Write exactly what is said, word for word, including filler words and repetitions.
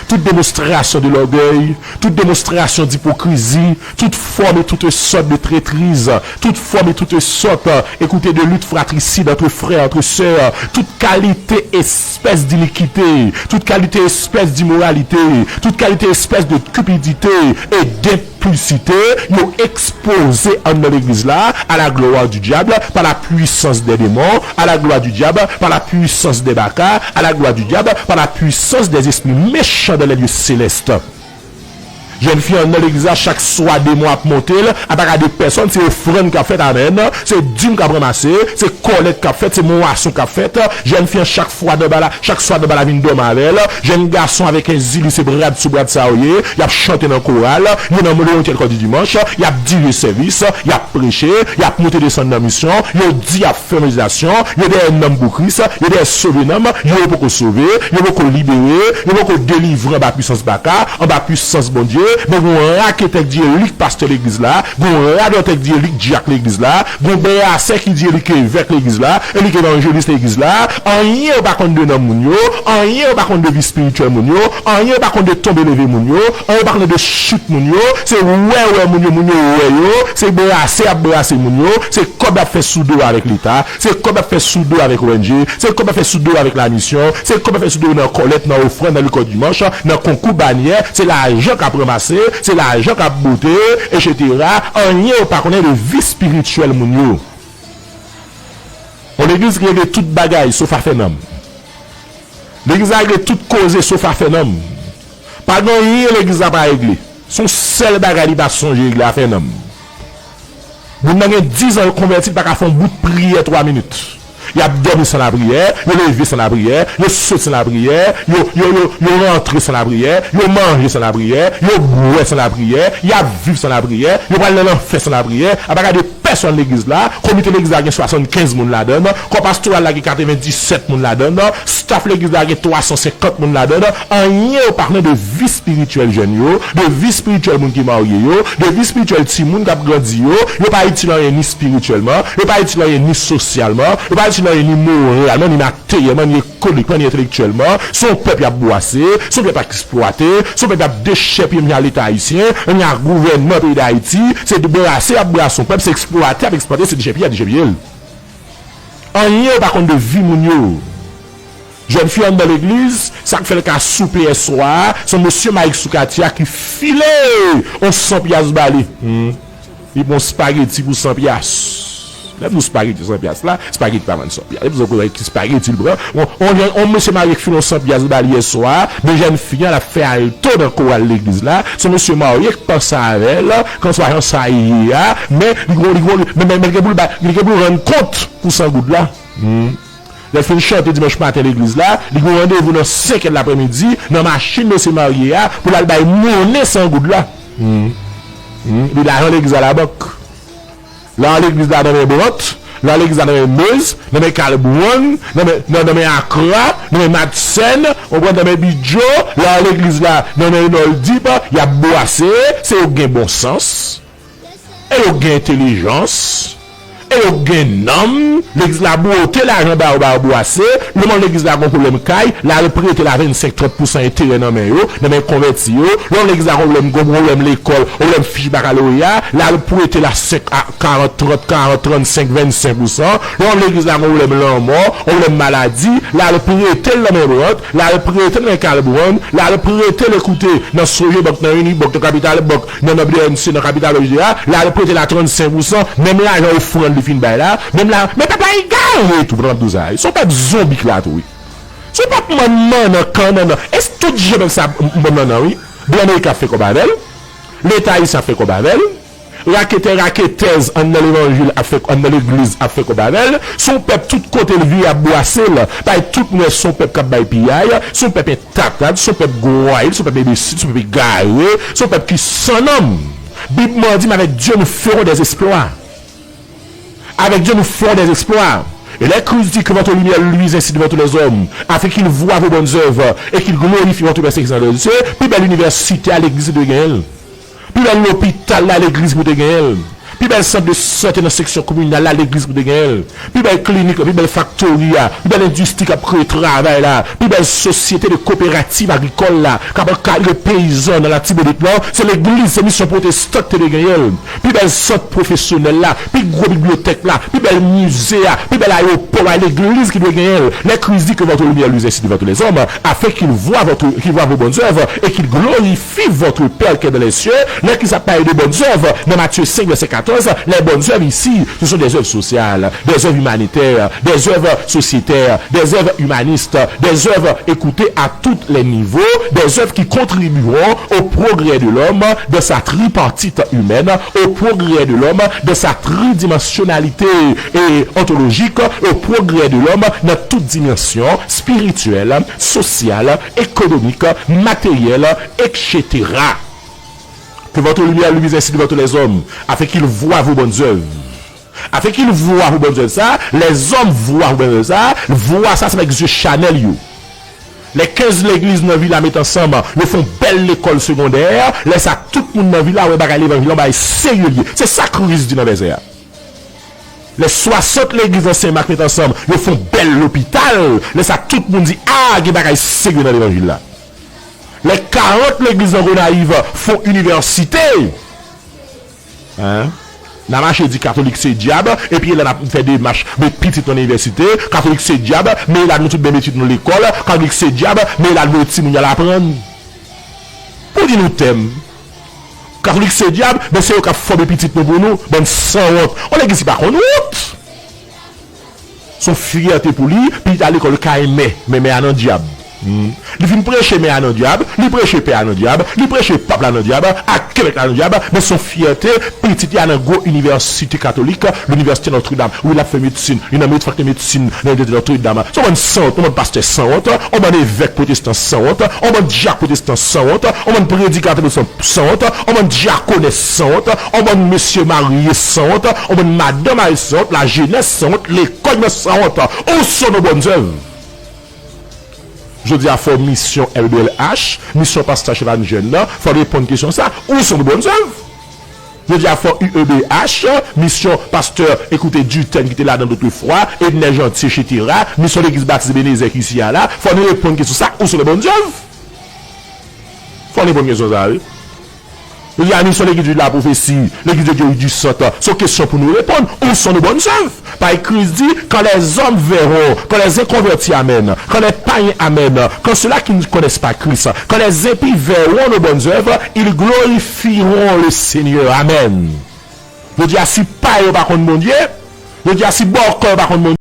Toute démonstration de l'orgueil, toute démonstration d'hypocrisie, toute forme et toute sorte de traîtrise, toute forme et toute sorte, euh, écoutez, de lutte fratricide entre frères, entre sœurs, toute qualité, espèce d'iniquité, toute qualité, espèce d'immoralité, toute qualité, espèce de cupidité et d'impudicité, yo ekspoze anndan legliz la à la gloire du diable par la puissance des démons, à la gloire du diable par la puissance des baka, à la gloire du diable par la puissance des esprits méchants dans les lieux célestes. Jèn fi anndan legliz la, chak swa demon ap monte l, apa ka de pèsòn, se ofrann k ap fèt, amèn, se dim k ap ranmase, se kòlèt k ap fèt, se mwason k ap fèt. Jèn fi an, chak fwa nan bal la, chak swa nan bal la vin dòmi avè l. Jèn gason avèk Ezili, se brad sou brad sa yo ye. Y ap chante nan koral, yo nan leyon tèl kò di dimanch, y ap dire sèvis, y ap preche, y ap monte desann nan misyon, yo di y ap fè evanjelizasyon, yo dèyè nanm pou Kris, yo dèyè sove nanm, yo poko sove, yo poko libere, yo poko delivre anba pwisans baka, anba pwisans Bondye. Men gon raketè k di li k pastè legliz la, gon radòtè k di li k dyak legliz la, gon brasè ki di li k evèk legliz la, e li k evanjelis legliz la. Anyen yo pa konn de nanm moun yo, anyen yo pa konn de vi espirityèl moun yo, anyen yo pa konn de tonbe leve moun yo, anyen yo pa konn de chit moun yo. Se wè wè moun yo, moun yo wè yo, se brase y ap brase moun yo, se kòb y ap fè sou do avèk Leta, se kòb y ap fè sou do avèk O N G, se kòb y ap fè sou do avèk lamisyon, se kòb y ap fè sou do nan kòlèt, nan ofrann, nan lekòl dimanch, nan konkou banyè, se lajan k ap ranmase, se lajan k ap bote, etsetera. Anyen yo pa konnen de vi espirityèl moun yo. Yon legliz ki regle tout bagay, sof afè nanm. Legliz la regle tout koze, sof afè nanm. Pa gen anyen legliz la pa regle. Se yon sèl bagay li pa sonje regle, afè nanm. Moun nan gen diz an, yo konvèti, li pa ka fè yon bout priyè twa minit. Y ap dòmi san lapriyè, yo leve san lapriyè, yo sot san lapriyè, yo, yo, yo, yo rantre san lapriyè, yo manje san lapriyè, yo bwè san lapriyè, y ap viv san lapriyè, yo pral nan lanfè san lapriyè. Apa gade pèsòn legliz la, komite legliz la gen swasannkenz moun ladan l, kò pastoral la gen katrevenndisèt moun ladan l, staff legliz la gen twasansenkant moun ladan l. Anyen yo pa konnen de vi espirityèl jèn yo, de vi espirityèl moun ki marye yo, de vi espirityèl timoun k ap grandi yo. Yo pa itil anyen ni espirityèlman, yo pa itil anyen ni sosyalman, yo pa itil anyen ni moralman, ni materyèlman, ni ekonomikman, ni entelektyèlman. Se yon pèp y ap bwase, se yon pèp y ap eksplwate, se yon pèp y ap dechèpiye menm jan Leta ayisyen, menm jan gouvènman peyi Dayiti. Se brase y ap brase yon pèp, se eksplwate y ap eksplwate, se dechèpiye y ap dechèpiye l. Anyen yo pa konn de vi moun yo. Jèn fi anndan legliz, sa k fè l ka soupe yèswa a, se yon mesye Mike sou katye a ki file yon san pyas ba li. Hmm. Li pran yon spageti pou san pyas. Lè m di w spageti san pyas la, spageti pa vann san pyas. Lè m di w ki spageti l pran. On, on, on mesye marye k file yon san pyas ba li yèswa a, men jèn fi a, l ap fè alto nan koral legliz la. Se yon mesye marye k panse avè l, kanswa jan sa ye a, men li gon, li gon, men, men, men li gen pou l ba, li gen pou l rann kont pou san goud la. Hmm. Lè l fin chante dimanch maten legliz la, li gen yon randevou nan senk è laprèmidi nan machin mesye marye a pou l al bay monnen san goud la. Hmm. Hmm. Epi lajan legliz la nan bank. Lajan legliz la nan men Brant, lajan legliz la nan men Mez, nan men Kalbwann, nan men, nan, nan men Akra, nan men Matsèn, w konprann, nan men Bidjo, lajan legliz la nan men Renold Deep, y ap bwase, se yo k gen bon sans. E yo gen entèlijans. E yo gen nanm. Legliz la bwote lajan ba yo, ba yo bwase. Yon moun legliz la gon pwoblèm kay, l al prete l a vennsenk, trant pousan enterè nan men yo, nan men konvèti yo. Yon legliz la gon pwoblèm, gon pwoblèm lekòl, pwoblèm fich bakaloreya, l al prete l a senk a karant, trant, karant, trannsenk, vennsenk pousan. Yon legliz la gon pwoblèm lanmò, pwoblèm maladi, l al prete l nan men Brant, l al prete l nan men Kalbwann, l al prete l, ekoute, nan Sogebank, nan Unibank, nan Kapital Bank, nan, nan B N C, nan Kapital Bank, etsetera, l al prete l a trannsenk pousan, menm lajan ofrann li fin bay la, menm la, men pèp la egare tou, pandan m ap di w sa, wi. Se yon pèp zonbi k la tou, wi. Se yon pèp manman nan, kannan nan. E tout jan pèp sa, m, m, manman nan, wi. Blan ameriken ap fè kòb avè l, Leta ayisyen ap fè kòb avè l, raketè, raketèz anndan levanjil ap fè, anndan legliz ap fè kòb avè l. Se yon pèp tout kote l vire ap bwase l. Bay tout moun wè se yon pèp k ap bay piyay, se yon pèp entatad, se yon pèp gwayil, se yon pèp enbesil, se yon pèp egare, se yon pèp ki san nanm. Bib mwen di m, avec Dieu nous ferons des exploits. Avec Dieu nous ferons des exploits. Et les Christ dit que votre lumière luise ainsi devant tous les hommes, afin qu'ils voient vos bonnes œuvres et qu'ils glorifient votre Père qui est dans les cieux. Pi bèl inivèsite a, legliz te genyen l. Pi bèl lopital la, legliz pou te genyen l. Pi bèl sant de sante nan seksyon kominal la, legliz pou te genyen l. Pi bèl klinik la, pi bèl faktori a, pi bèl endistri k ap kreye travay la, pi bèl sosyete de koperativ agrikòl la, k ap ankadre peyizan nan Latibonit lan, se legliz, se misyon pwotestan ki te dwe genyen l. Pi bèl sant pwofesyonèl la, pi gwo bibliyotèk la, pi bèl mize a, pi bèl ayewopò a, legliz ki dwe genyen l. Lè Kris di ke votre lumière luise ainsi devant tous les hommes, afin qu'ils voient votre, qu'ils voient vos bonnes œuvres et qu'ils glorifient votre Père qui est dans les cieux. Lè Kris ap pale de bonnes œuvres nan Matye senk, vèsè katòz, les bonnes œuvres ici, ce sont des œuvres sociales, des œuvres humanitaires, des œuvres sociétaires, des œuvres humanistes, des œuvres, écoutez, à tous les niveaux, des œuvres qui contribueront au progrès de l'homme dans sa tripartite humaine, au progrès de l'homme dans sa tridimensionnalité et ontologique, au progrès de l'homme dans toute dimension spirituelle, sociale, économique, matérielle, et cetera. Que votre lumière luise ainsi devant tous les hommes, afin qu'ils voient vos bonnes œuvres. Afin qu'ils voient vos bonnes œuvres, sa, les hommes voient vos bonnes œuvres, sa, vwa sa, se avèk zye chanèl yo. Lè kenz legliz nan vil la met ansanm, yo fè yon bèl lekòl segondè, lè sa, tout moun nan vil la wè bagay levanjil la, yon bagay serye l ye. Se sa Kris di nan vèsè a. Lè swasant legliz nan Sen Mak met ansanm, yo fè yon bèl lopital, lè sa, tout moun di, a, gen bagay serye nan levanjil la. Lè karant legliz nan Gonayiv fè yon inivèsite, Hein? N a mache di katolik se dyab, epi la n ap fè demach met pitit nou nan inivèsite, katolik se dyab, men la nou tout ben met pitit nou lekòl, katolik se dyab, men la nou timoun y al aprann. Pou di nou tèm, katolik se dyab, men se yo k ap fòme pitit nou pou nou, bann sanwont. On legliz ki pa konn wont. Se yon fyète pou li, pitit al lekòl kay mè, men mè a nan dyab. Hmm. Li fin preche mè a nan dyab, li preche pè a nan dyab, li preche pap la nan dyab, ak Kebèk la nan dyab, men se yon fyète, pitit li a nan gwo inivèsite katolik, l'Université Notre-Dame. Wi, l ap fè medsin, li nan met-, fakilte medsin nan Inivèsite Notre-Dame. Se yon bann sanwont, yon bann pastè sanwont, yon bann evèk pwotestan sanwont, yon bann dyak pwotestan sanwont, yon bann predikatè pwotestan sanwont, yon bann dyakonès sanwont, yon bann mesye marye sanwont, yon bann madanm marye sanwont, lajenès sanwont, lekòl nan sanwont. Où sont nos bonnes œuvres? Jodi a fò misyon L B L H, misyon pastè Chevanne Jeune nan, fò reponn kesyon sa. Où sont nos bonnes œuvres? Jodi a fò U E B H, misyon pastè, écoutez, Dutène ki te ladan otrefwa, Edner Jeanty, et cetera, misyon legliz Batis Ebenezer ki isi a la, fò nou reponn kesyon sa, où sont nos bonnes œuvres? Fò nou reponn kesyon sa, wi. Jodi a misyon legliz de la pwofesi, legliz de Dieu du Centre, se yon kesyon pou nou reponn, où sont nos bonnes œuvres? Paske Kris di, quand les hommes verront, quand les inconvertis amènent, quand les païens amènent, quand ceux-là qui ne connaissent pas Christ, quand les impies verront nos bonnes œuvres, ils glorifieront le Seigneur. Amen. Jodi a si payen yo pa konn Bondye, jodi a si bòkò yo pa konn Bondye,